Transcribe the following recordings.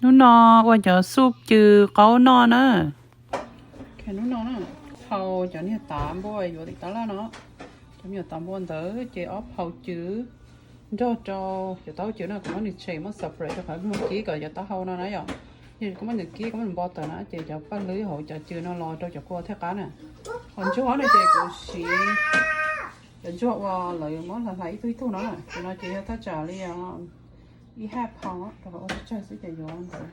Hnub no ua cov xuj cw qaub noj na. Hnub no na, phau cov niag tav npua yuav tim tab laj no, cov me nyuam tav npua ntawd ces ob phau cw nrog rau cov taub hau cw no kuv muab nws tshem muab separate rau qhov muab kib kom cov taub hau no na yom. Yog koj muab nws kib, koj muab nws npo tawm na ces cov paj hlwb hauv cov cw no los rau cov kua thiaj qab na. Qhov ntsuag no ces kuv siv cov ntsuag uas lawv muab hlais hlais ib tug ib tug no na, cov no ces yog thaj tsam li ib hab phau rau qhov ua tsawg xwb ces yuav ntawd.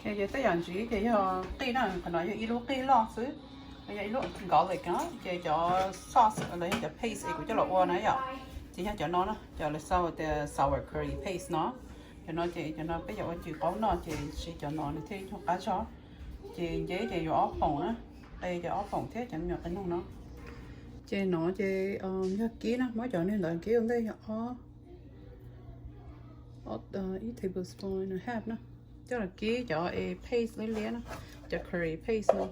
Ces tej yam ntxiv ces yog qij na, qhov no yog ib lub qij loj xwb, yog ib lub garlic no, ces cov sauce los yog cov paste es kuv coj los ua na yom, ces yog cov no na, cov lawv xav tias sour curry paste no. Cov no ces cov no peb yuav ua cw qaub noj ces siv cov no nws thiaj li nyuag qab zog. Ces nceb ces yuav ob phoom na, qe ces ob phoom thiab cov me nyuam qe noog no. Ces no ces yog kib na, muab cov niag ntawd kib ua ntej yog ob, ib tablespoon and a half na, coj los kib cov paste liab liab na, cov curry paste no.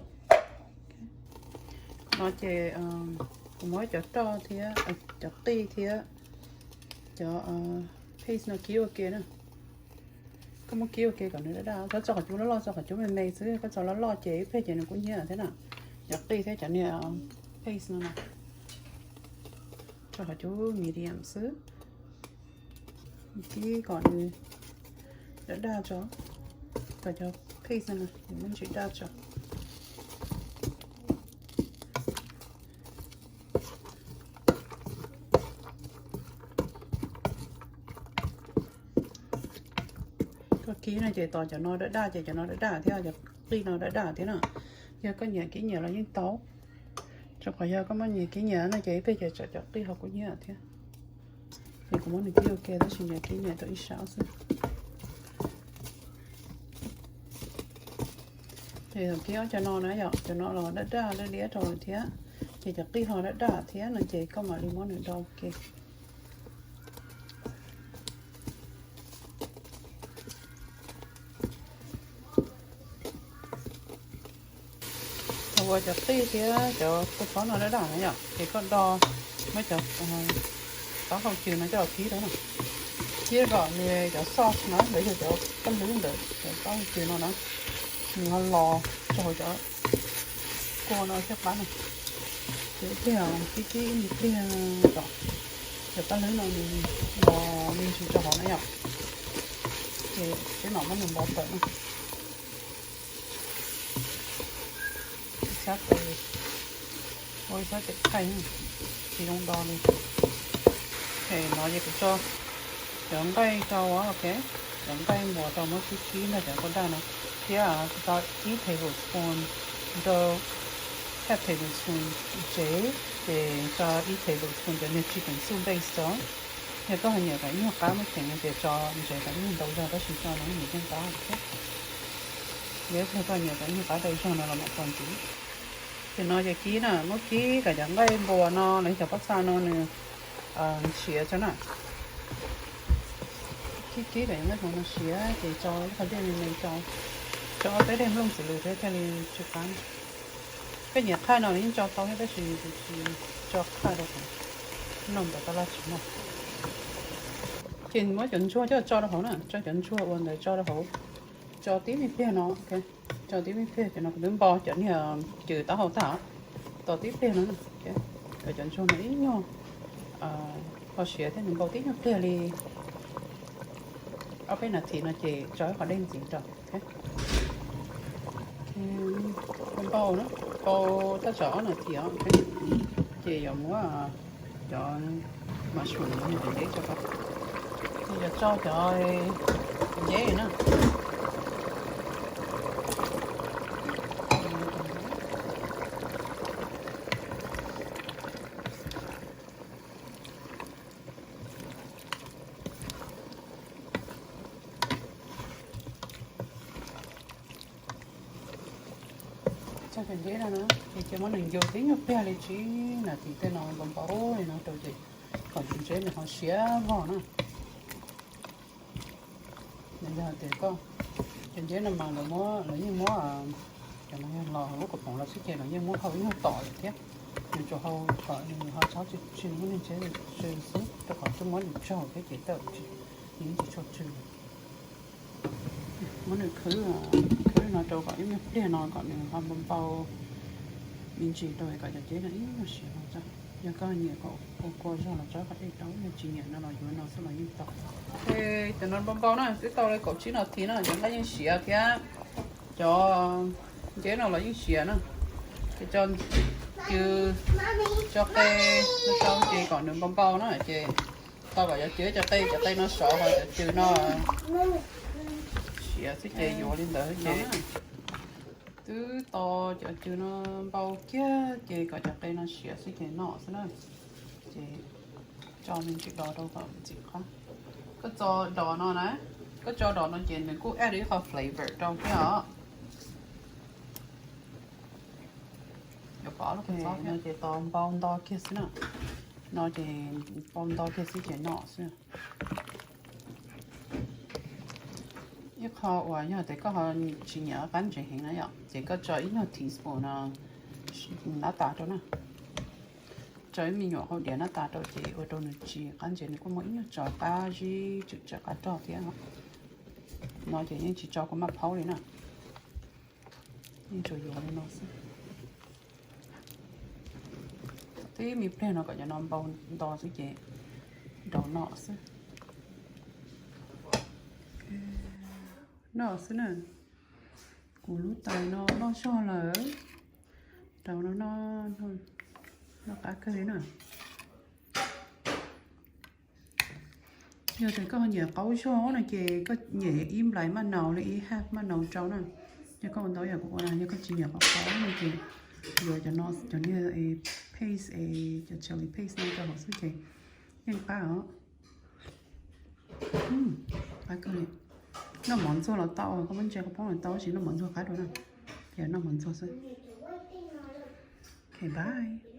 No ces kuv muab cov roj thiab cov qij thiab cov paste no kib ua ke na. Koj muab kib ua ke kom nws daj daj, txhob tso qhov cub loj loj, tso qhov cub me me xwb, koj tso loj loj ces ib pliag ces nws kuj nyiab thiab na. Cov qij thiab cov niag paste no na, tso qhov cub medium xwb, kib kom nws daj daj tso, kom cov paste no nws muaj ntsis daj tso. Koj kib no ces tos cov no daj daj ces cov no daj daj thiab, cov qij no daj daj thiab na. Yog koj nyiam kib nyiam los yeej tau, rau qhov yog koj muab nyias kib nyias no ces ib pliag ces tsam cov qij ho kuj nyiab thiab. Ces kuv muab nws kib ua ke tab sis nyias kib nyias tau ib sab xwb. Ces thaum kib ob cov no na yom, cov no los daj daj liab liab rau lawm thiab, ces cov qij ho daj daj thiab no ces koj mam li muab nws do ua ke. Thaum uas cov qij thiab cov kua txob no daj daj na yom, ces koj do, muab cov taub hau cw no coj los kib rau na, kib kom nws cov sauce na, los yog cov paj hlwb ntawm cov taub hau cw no na, nws ho los rau hauv cov kua no thiaj qab na. Ces ib pliag kib kib ib pliag kom cov paj hlwb no nws los me ntsis rau hauv na yom. Ces peb mam muab nws npo tawm na. Ib sab tes, ua ib sab tes thaij, tsis zoo do li. Ces no ces kuv tso cov nqaij rau, ok, cov nqaij npua rau muab kib kib nrog cov kua daj no, thiab tso ib tablespoon rau, half tablespoon ntsev, ces tso ib tablespoon cov niag chicken soup base rau. Yog koj ho nyiam kom ib nyuag qab muaj cheem no ces tso ntsev kom ib nyuag ntau zog tab sis tso no nws yeej qab thiab. Yog ib pliag koj nyiam kom ib nyuag qab ntau zog no los mam tso ntxiv. Ces no ces kib na, muab kib kom cov nqaij npua no los yog cov pob txha no nws siav tso na. Kib kib kom cov nqaij hauv no siav ces tso ib qho dej me me rau, tso ob peb daim nplooj txiv lws thiab thiaj li tsw qab. Koj nyiam qhaj no los yeej tso tau thiab tab sis kuv tsis tso qhaj rau qhov noj ntawm tab laj tsis muaj. Ces muab cov ntsuag coj tso rau hauv na, tso cov ntsuag ua ntawd tso rau hauv, tso tib me pliag no, tso tib me pliag. Cov no kuv twb npau cov niag cw taub hau tag, tos tib pliag no, kom cov ntsuag no ib nyuag ho siav thiab, nws npau tib nyuag pliag li ob peb nas this no ces tso ib qho dej ntxiv rau. Npau na, npau thaj tsam ob nas this os, ces yuav muab cov mushroom no cov nceb tso rau, ces yuav tso cov nceb na. Tso cov nceb no na, ces cia muab nws ncu tib nyuag pliag li tsib nas this tej no, npau npau li no rau ces kom cov nceb nws ho siav vog na. Yog tias koj, cov nceb no mas lawv muab, lawv yeej muab, cov no yog los lub kaus poom los xwb ces lawv yeej muab hau ib nyuag tom lawm thiab. Nws tsuas hau kom nws ho txhob tsw tsw, muab niag nceb tsw xwb rau qhov twb muab nws tsaug thiab ces tawm tsis, nws yeej tsis tshua tsw. Nws khwb, khwb no rau kom ib me pliag no kom nws ho npau npau me ntsis rau kom cov ceb no ib nyuag siav no tso. Yog koj nyiam kom kua kua zog los tso kom dej rau, yog tsis nyiam no los yuav no xwb los yeej tau. Cov no npau npau na, twb tau li kaum tsib no thiv na, cov nqaij yeej siav thiab cov nceb no los yeej siav na. Ces cov cw, cov qe no rau ces kom nws npau npau na, ces tau kom cov cw, cov qe, cov qe no sov ho cov cw no siav xwb ces yuav li ntawd ces twb tau cov cw no npau kiag ces kom cov qe no siav xwb ces noj xwb na. Ces tso me ntsis dos rau kom ntxim qab. Koj tso dos no na, koj tso dos no ces nws kuj add ib qho flavor rau thiab os. Pom no ces tau npau nto kiag xwb na. No ces npau nto kiag xwb ces noj xwb. Ib qho uas yog tias koj ho tsis nyiam qab ntsev heev na yom, ces koj tso ib nyuag teaspoon no nab tas rau na. Tso ib me nyuam hau diav nab tas rau ces ua rau nws tsis qab ntsev, nws kuj muaj ib nyuag tso qab zib tswm tsawv qab rog thiab. No ces yeej tsis tso kuv maj phaub li na. Yeej tsuas yuav li no xwb. Twb me pliag no kom cov no npau nto xwb ces rau noj xwb. Noj xwb na. Kuv lub tais no loj zog lawm. Rau no noj, noj qab kawg li na. Yog tias koj nyiam qaub zog no ces koj nyem ib nplais maj nau li ib half maj nau rau na. Yog koj ua ntau yam kuv ua na, yog koj tsis nyiam qaub qaub no ces yuav cov no, cov niag paste es cov chili paste no rau hauv xwb ces yeej qab os. Qab kawg li. Noj mov ntxuag los tau, koj muab ntse koj poob los tau, tab sis noj mov ntxuag qab dua na. Ces noj mov ntxuag xwb. Ok, bye.